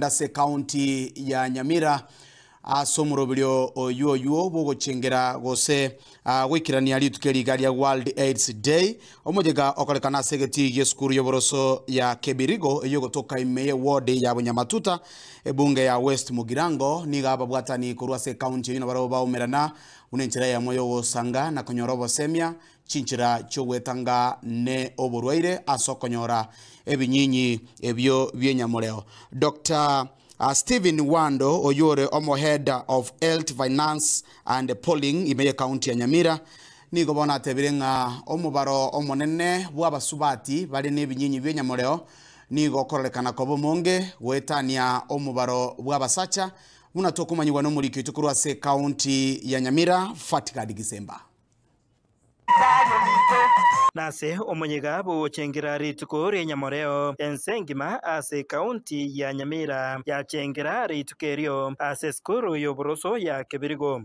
Ase ekaunti ya Nyamira ase omoroberio oywo oywo bw'ogochengera gose goikerania rituko eri iga ria World AIDS Day, omoyega okorekana ase egetii gi'esukuru y'oboroso ya Kebirigo eyio egotoka ime y'eward ya Bunyamatuta, ebunge ya West Mugirango. Nigo ababwatani korwa ase ekaunti eyio nabarabwo baumerana buna enchera eyemo y'ogosanga na konyora obosemia chinchera chi'ogwetanga ne oborwaire ase okonyora ebinyinyi ebio bi'enyamoreo. Doctor Stephen Wando oyio ore omohead of Health Finance and Polling ime y'ecounty ya Nyamira nigo bono atebire ng'a omobaro omonene bw'abasubati bare nebinyinyi bi'enyamoreo nigo okororekana koba omonge goetania omobaro bw'abasacha buna tokomanyigwa nomoriki oito korwa ase ecounty ya Nyamira Fatgard Gisemba. Nase omoyega bw'ogochengera rituko ri'enyamoreo, ense engima ase ekaunti ya Nyamira yachengera rituko erio ase esukuru y'oboroso ya Kebirigo.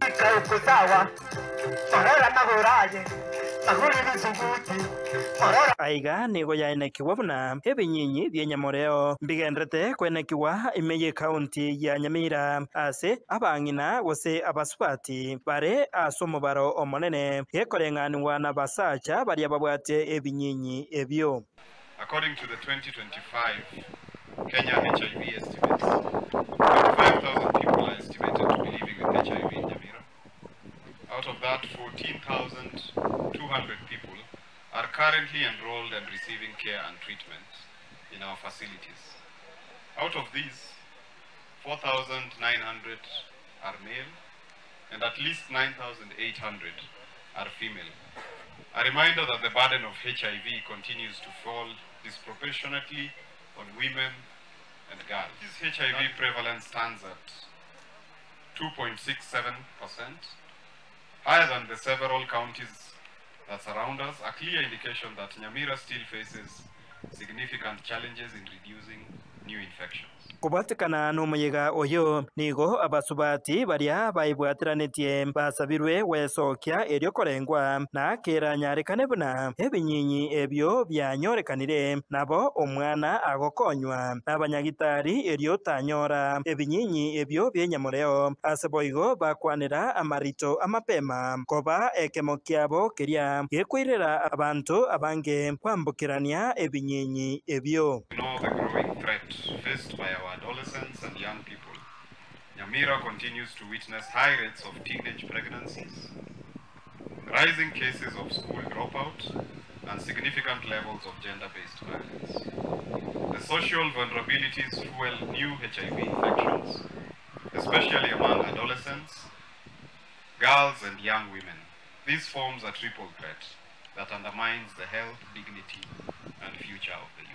Aiga nigo yaenekigwa buna ebinyinyi bi'enyamoreo mbigenderete koenekigwa ime y'ekaunti ya Nyamira ase abang'ina gose abasubati bare ase omobaro omonene, gekoreng'anigwa nabasacha baria babwate ebinyinyi ebio. According to the 2025 Kenya HIV estimates, 25,000 people are estimated to be living with HIV in Nyamira. Out of that, 14,200 people are currently enrolled and receiving care and treatment in our facilities. Out of these, 4,900 are male and at least 9,800 are female. A reminder that the burden of HIV continues to fall disproportionately on women and girls. This HIV prevalence stands at 2.67%, higher than the several counties that surround us, a clear indication that Nyamira still faces significant challenges in reducing new infections. Kobwatekana nomoyega oyo, nigo abasubati baria baibwateranetie basabirwe gwesokia erio korengwa, na keranyarekane buna ebinyinyi ebio bianyorekanire, nabo omwana agokonywa nabanyagitari erio tanyora ebinyinyi ebio bi'enyamoreo. Ase boigo bakwanera amarito amapema koba ekemo kiabo keria gekoirera abanto abange kwambokerania ebinyinyi ebio. Ignore the growing threat faced by our adolescents and young people, Nyamira continues to witness high rates of teenage pregnancies, rising cases of school dropout, and significant levels of gender-based violence. The social vulnerabilities fuel new HIV infections, especially among adolescents, girls and young women. This forms a triple threat that undermines the health, dignity, and future of the youth.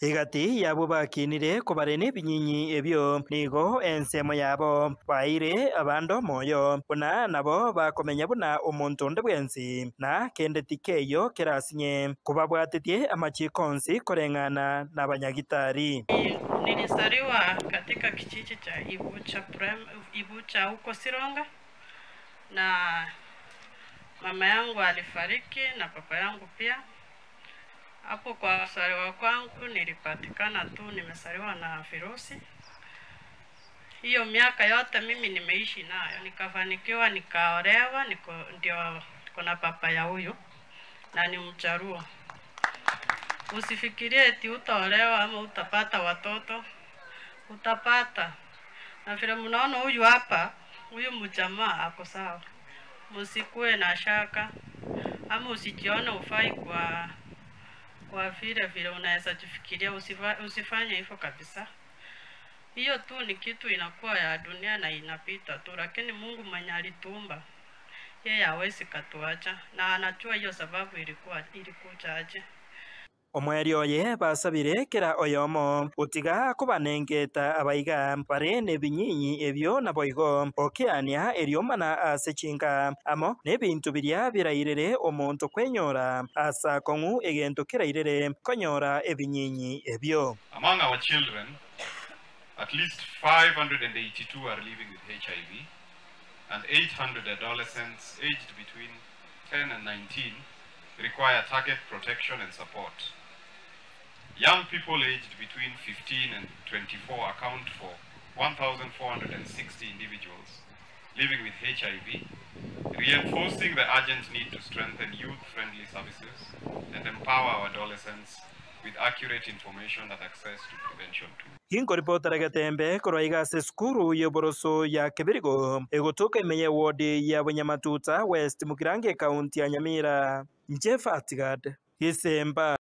Egati y'abwo bakinire kobare nebinyinyi ebio, nigo ensemo yabo baeire abande omoyo, buna nabo bakomenya buna omonto onde bwensi, na kende tikeiyo kerasinye, kobabwatetie amachiiko onsi koreng'ana nabanyagitari. Nilizaliwa katika kijiji cha Ibucha, Ibucha huko Sironga na mama yangu alifariki na papa yangu pia. Hapo kwa kuzaliwa kwangu nilipatikana tu nimezaliwa na virusi. Hiyo miaka yote mimi nimeishi nayo, nikafanikiwa nikaolewa, niko ndio kuna papa ya huyu na ni Mjaluo. Usifikirie eti utaolewa ama utapata watoto, utapata. Na vile mnaona huyu hapa, huyu mjamaa ako sawa. Msikuwe na shaka ama usijione ufai kwa kwa vile vile unaweza jifikiria, usifanye hivyo kabisa. Hiyo tu ni kitu inakuwa ya dunia na inapita tu, lakini Mungu mwenye alituumba yeye hawezi katuacha, na anajua hiyo sababu ilikuwa ilikuja aje. Omoerio oye basabire kera oyomo gotiga kobanengeta abaiga bare nebinyinyi ebio naboigo okeania eriomana ase chinka amo nebinto biria birairere omonto kwenyora ase akong'u egento kerairere konyora ebinyinyi ebio. Among our children, at least 582 are living with HIV, and 800 adolescents aged between 10 and 19 require target protection and support. Young people aged between 15 and 24 account for 1,460 individuals living with HIV, reinforcing the urgent need to strengthen youth-friendly services and empower our adolescents with accurate information and access to prevention tools. Ginkoripotera Getembe korwa iga ase esukuru ya oboroso ya Kebirigo egotoka ime ya ewodi ya Bunyamatuta West Mugirango ekaunti ya Nyamira. Inche Fatigad Gisemba.